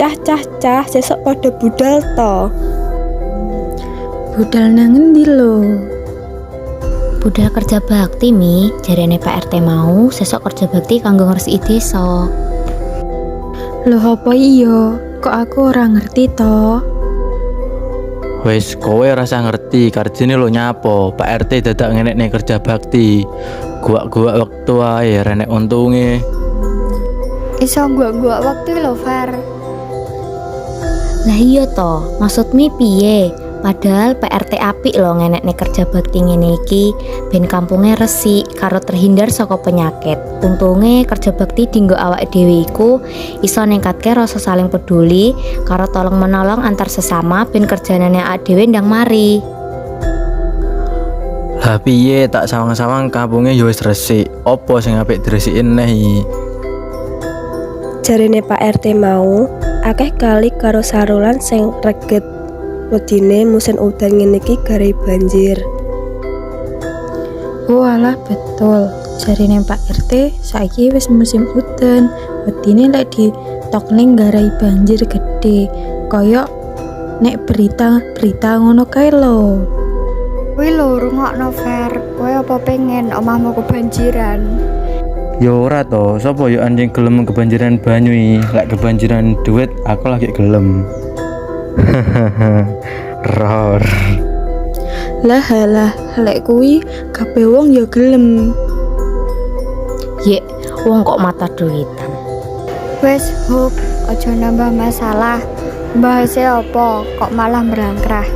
Cah cah cah, sesuk padha budal to? Budal nang ngendi lho? Budal kerja bakti, Mi. Jarene Pak RT mau sesuk kerja bakti kanggo ngresiki desa. Loh, apa iya? Kok aku ora ngerti to? Wis, kowe ora usah ngerti, karjine lho nyapo. Pak RT dadak ngenekne kerja bakti. Guak-guak wektu ae ora enek untunge. Iso guak-guak waktu lho, Fer. Lah iya to, maksudmu piye? Padahal Pak RT apik lho ngenekne kerja bakti ngene iki, ben kampunge resik karo terhindar saka penyakit. Untunge kerja bakti dinggo awake dhewe iku iso ningkatke rasa saling peduli karo tolong menolong antar sesama ben kerjanane awake dhewe ndang mari. Lah piye, tak sawang-sawang kampunge ya wis resik. Apa sing apik diresiki neh iki? Jarene Pak RT mau, akeh kali karo saluran sing reget. Wedine musim udan ngene iki garai banjir. Oh alah, betul. Jarine Pak RT saiki wis musim udan. Wedine lek ditokne nggarai banjir gede. Koyok nek berita-berita ngono kae lho. Kuwi lho, rungokno, Fer. Kowe apa pengen omahmu kebanjiran? Ya ora to, sapa yo anjing gelem kebanjiran banyu iki? Lek kebanjiran duit aku lagi gelem. Ror. Lah halah, lek kuwi kabeh wong ya gelem. Yek, wong kok mata duitan. Wes, Hub, aja nambah masalah. Bahase apa kok malah merangkrah.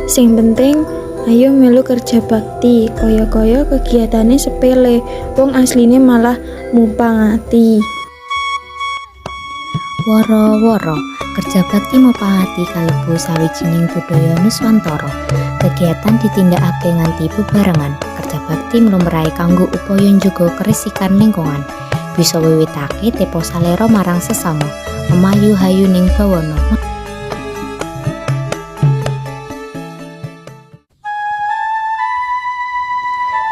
Sing penting ayo melu kerja bakti, kaya-kaya kegiatane sepele, wong asline malah mupangati. Woro-woro, kerja bakti mupangati kalebu sawijining budaya Nuswantara. Kegiatan ditindakake nganti bebarengan. Kerja bakti mlumrahe kanggo upaya njaga keresikan lingkungan. Bisa wiwitake tepo salera marang sesama, memayu hayuning bawana.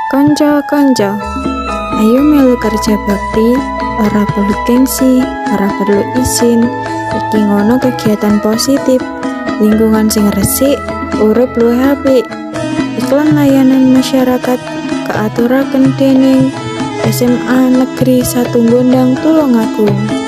Konco-konco, ayo melu kerja bakti, ora perlu gengsi, ora perlu izin. Iki ngono kegiatan positif, lingkungan sing resik, urip luwih apik. Iklan layanan masyarakat kaaturaken dening SMA Negeri 1 Gondang, Tulungagung.